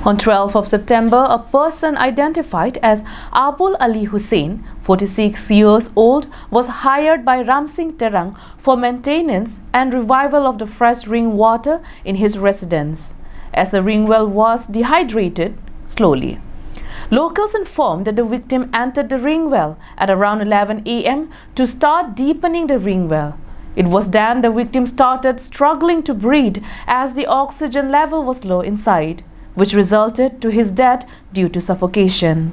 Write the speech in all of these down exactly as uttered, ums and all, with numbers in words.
On twelfth of September, a person identified as Abul Ali Hussain, forty-six years old, was hired by Ramsing Terang for maintenance and revival of the fresh ring water in his residence, as the ring well was dehydrated slowly. Locals informed that the victim entered the ring well at around eleven a m to start deepening the ring well. It was then the victim started struggling to breathe as the oxygen level was low inside, which resulted to his death due to suffocation.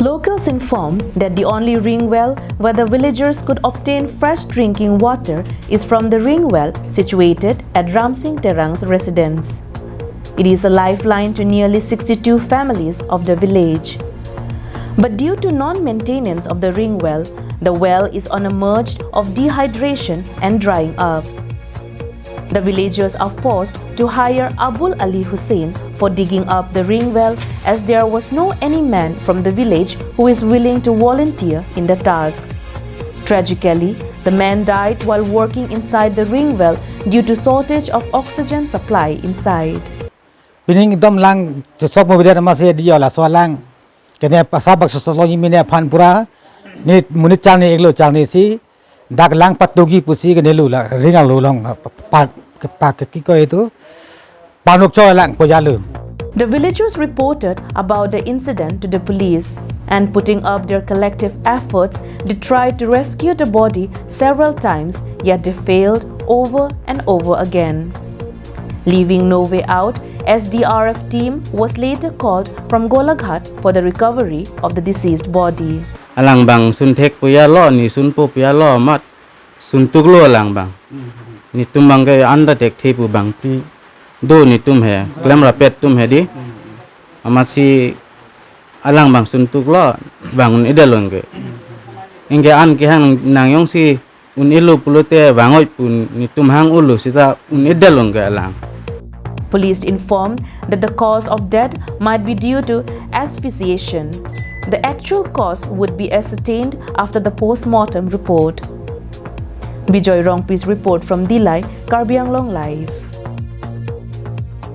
Locals informed that the only ring well where the villagers could obtain fresh drinking water is from the ring well situated at Ramsing Terang's residence. It is a lifeline to nearly sixty-two families of the village. But due to non-maintenance of the ring well, the well is on a merge of dehydration and drying up. The villagers are forced to hire Abul Ali Hussain for digging up the ring well, as there was no any man from the village who is willing to volunteer in the task. Tragically, the man died while working inside the ring well due to shortage of oxygen supply inside. Pining dom lang chusok mo bidet ma se dia laso alang. Kene pasabak sosolo mine aphan pura. Ne monit chang ne iklo chang ne si. Dak lang patugi pusi kene lu la ring along pa pa pa ke kiko itu. Panuk cho lang po jalu. The villagers reported about the incident to the police, and putting up their collective efforts, they tried to rescue the body several times, yet they failed over and over again. Leaving no way out, S D R F team was later called from Golaghat for the recovery of the deceased body. Alang bang sun thek puya lo, ne sun po puya lo, amat sun tuk lo alang bang. Netum bang ke anda thek the pu bang pri do netum he, klem rapet atum he di. Amat si alang bang sun tuk lo, bang un-edetlo ke. Anke an kehang nang jongsi un-elo pulote vang-oi pu netum hang-olo seta un-edetlo ke alang. Police informed that the cause of death might be due to asphyxiation. The actual cause would be ascertained after the post-mortem report. Bijoy Rongpi's report from Dillai, Karbi Anglong Live.